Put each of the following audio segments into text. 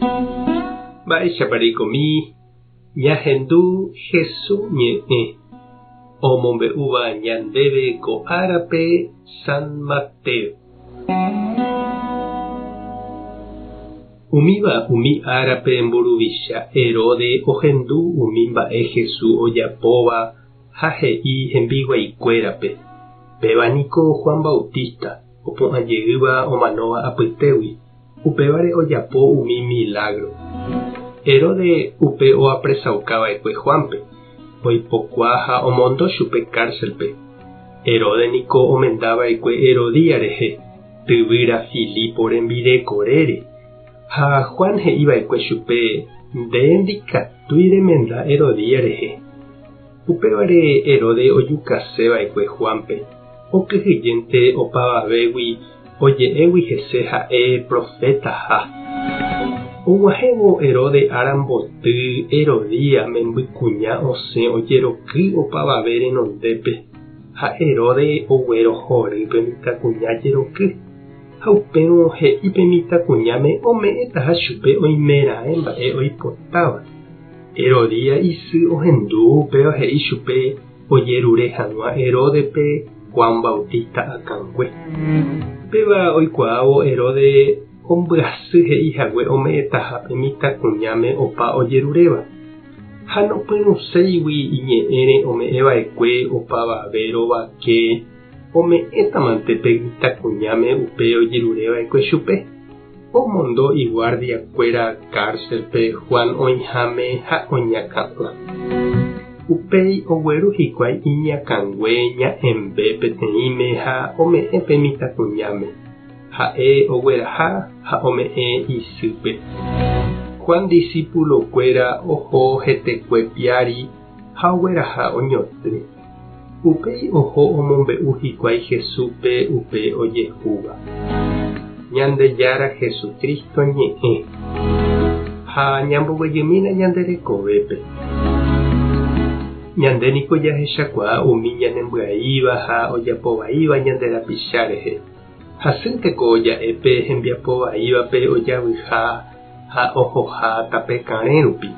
Mba'éichapa reikomi ñahendu Hesu ñe'ẽ omombe'úva ñandéve ko árape San Mateo. Umíva umi árape mburuvicha Herodes ohendu umi mba'e Hesu ojapóva ha he'i hembiguaikuérape, Péva niko Juan Bautista, opu'ã jeýva omanóva apytégui, upévare ojapo umi milágro. Herodes upe oapresauka va'ekue Juánpe, oipokua ha omondo chupe kárselpe. Herodes niko omenda va'ekue Herodías rehe, tyvýra Filipo rembirekorére. Ha Juan he'i va'ekue chupe, Nde ndikatúi remenda Herodías rehe. Upévare Herodes ojukase va'ekue Juánpe, okyhyjénte opavavégui oje'égui hese ha'e profetaha. Og̃uahẽvo Herodes ára mboty, Herodías membykuña osẽ ojeroky opavave renondépe, ha Herodes oguerohory pe mitãkuña jeroky, ha upérõ he'i pe mitãkuñáme ome'ẽtaha chupe oimeraẽ mba'e oipotáva. Herodías isy ohendu upéva he'i chupe ojerure hag̃ua Heródespe Juan Bautista akãngue. Péva oikuaávo Herodes ombyasy he'i hague ome'ẽtaha pe mitãkuñáme opa ojeruréva. Ha nopyrũséigui iñe'ẽre ome'ẽ va'ekue opavave rovake ome'ẽtamante pe mitãkuñáme upe ojerure va'ekue chupe. Omondo iguardiakuéra kárselpe Juan oĩháme ha oñakã'ỹ. Upéi ogueru hikuái iñakãngue ña'ẽmbe peteĩme ha ome'ẽ pe mitãkuñáme. Ha'e ogueraha ha ome'ẽ isýpe. Juan disipulokuéra oho hetekue piári ha ogueraha oñotỹ. Upéi oho omombe'u hikuái Jesúspe upe ojehúva. Ñandejára Jesucristo ñe'ẽ. Ha ñamboguejymína ñande rekovépe. Ñande niko jahechakuaa umi ñanembyaíva ha ojapovaíva ñande rapicha rehe. Hasýnteko ja'e pe hembiapo vaívape ojavyha ha ohoha tape karẽ rupi.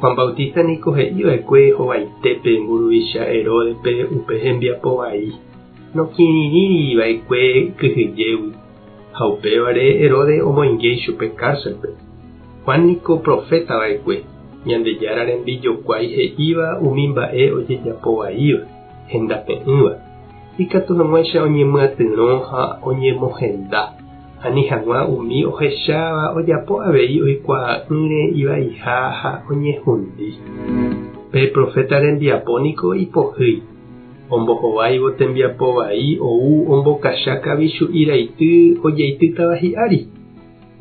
Juan Bautista niko he'i va'ekue hovaitépe mburuvicha Heródespe upe hembiapo vai, nokirirĩri va'ekue kyhyjégui, ha upévare Herodes omoinge ichupe kárselpe. Juan niko proféta va'ekue, Ñandejára rembijokuái he'íva umi mba'e ojejapo vaíva, hendape'ỹva, ikatu hag̃uáicha oñemyatyrõ ha oñemohenda. Ani hag̃ua umi ohecháva ojapo avei oikuaa'ỹre ivaiha ha oñehundi. Pe proféta rembiapo niko ipohýi. Ombohováivo tembiapo vai ou ombokacha kavichu'i raity ojeitýtava hi'ári.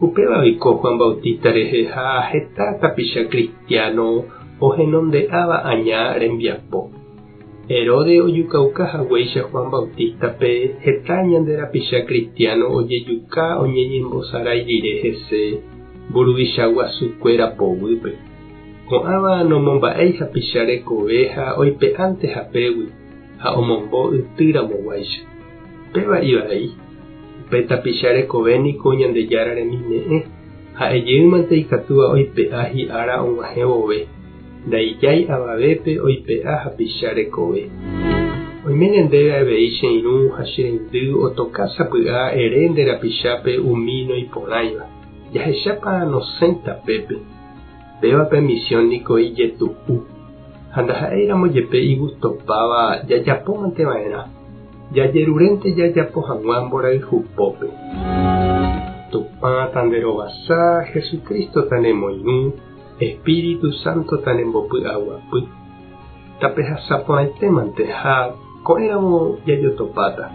Upéva oiko Juan Bautista rehe ha heta tapicha kristiáno ohenonde'áva aña rembiapo. Herodes ojukauka haguéicha Juan Bautístape, heta ñande rapicha kristiáno ojejuka oñeñembosarái rire hese mburuvicha guasu kuéra poguýpe. Ko'ãva nomomba'éi hapicha rekove ha oipe'ánte hapégui ha omombo yty ramoguáicha. Péva ivai. Upe tapicha rekove niko Ñandejára remime'ẽ, ha'e jeýmante ikatúva oipe'a hi'ára og̃uahẽ vove. Ndaijái avavépe oipe'a hapicha rekove. Oiméne ndéve avei che irũ ha che reindy otoka sapy'a ere nde rapichápe umi noiporãiva. Jahechápa nosẽi tapépe. Péva pe misión niko ijetu'u. Ha ndaha'éiramo jepe igustopáva jajapómante va'erã. Jajerurénte jajapo hag̃ua mborayhupópe. Tupã tanderovasa, Jesucristo tanemoirũ. Espíritu Santo tanembopy'aguapy. Tapehasa porãitémante ha ko'ẽramo jajotopáta.